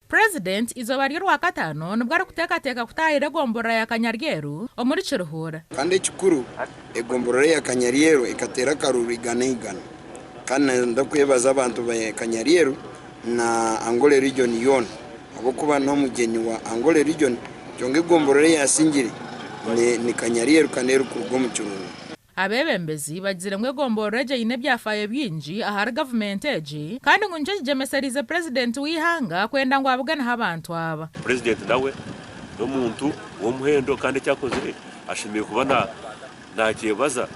Purezidenti eizooba ry'orwakataano nibwo arikuteekateeka kutaahirira egomborora ya Kanyaryeru omuri Kiruhura. Kandi ekikuru, egomborora eya Kanyaryeru ekateera akaruuru igana igana. Kandi nayenda kwebaza abantu ba Kanyaryeru na Ankole region yoona ahabw'okuba n'omugyenyi wa Ankole region kyonka egomborora eyasingire ni Kanyaryeru kandi erikuruga omu Kirungu. Abeebembezi bagizire ngu egomborora egi eine ebyafaayo bingi ahari gavumenti egi kandi ngu nikyo kigyemesereize Purezidenti w'eihanga kwenda ngu abuganeho abantu aba. Purezidenti nawe n'omuntu w'omuhendo kandi eki akozire ashemereire kuba nakyebaza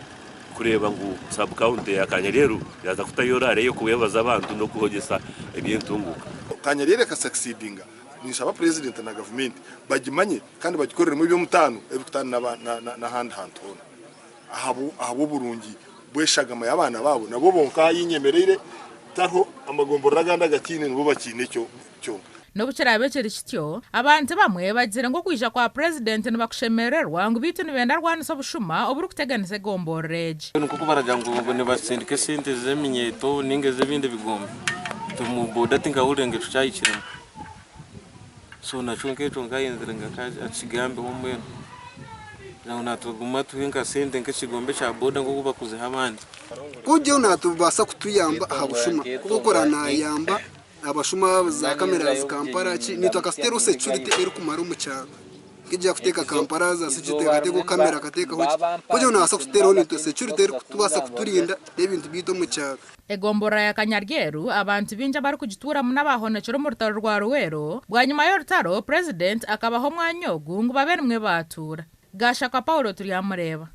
kureeba ngu sub county ya Kanyaryeru yaaza kutayo rally ey'okwebaza abantu n'okuhogyesa eby'entunguuka. Kanyaryeru ekasucceedinga, ninshaba Purezidenti na gavumenti bagimanye kandi bagikoreremu eby'omutaano ebirikutaana n'ahandi hantu hoona. Ahabw'oburungi bw'eshagama y'abaana baabo, nabo bonka ahu nyemereire tihariho amagomborora agandi agakiine nibo bakiine kyonka. N'obu kiraabe kiri kityo, abantu bamwe bagizire ngu okwija kwa Purezidenti nibakushemerererwa ngu beitu nibenda arwanise obushuma oburikuteganisa egomborora egi. Nikwo baragira ngu nibasindika esente z'eminyeeto ninga ez'ebindi bigombe omu boda tinkahurire ngu ekyo kyahikiremu so nakyo nk'ekyo nkayenzire ngu akigambeho mbwenu kugira ngu natuguma atuhe nka sente nk'ekigombe kya boda nk'oku bakuziha abandi. Ku natubaasa kutuyamba aha bushuma kuba nayamba abashuma za kamera Kampala ki nitwe akasiteeraho security erikumara omu kyaro nk'egi kuteeka Kampala za security akateekaho kamera akateekaho ki kugira nabaasa kututeeraho nitwe security erikutubaasa kuturinda n'ebintu byaitu omu kyaro. Egomborora ya Kanyaryeru abantu baingi abarikugituuramu n'abahonokire omu rutaro rwa Luweero. Bwanyima y'orutaro, Purezidenti akabaha omwanya ogu ngu babe nimwe baatuura. Gashakwa Paulo Turyamureeba.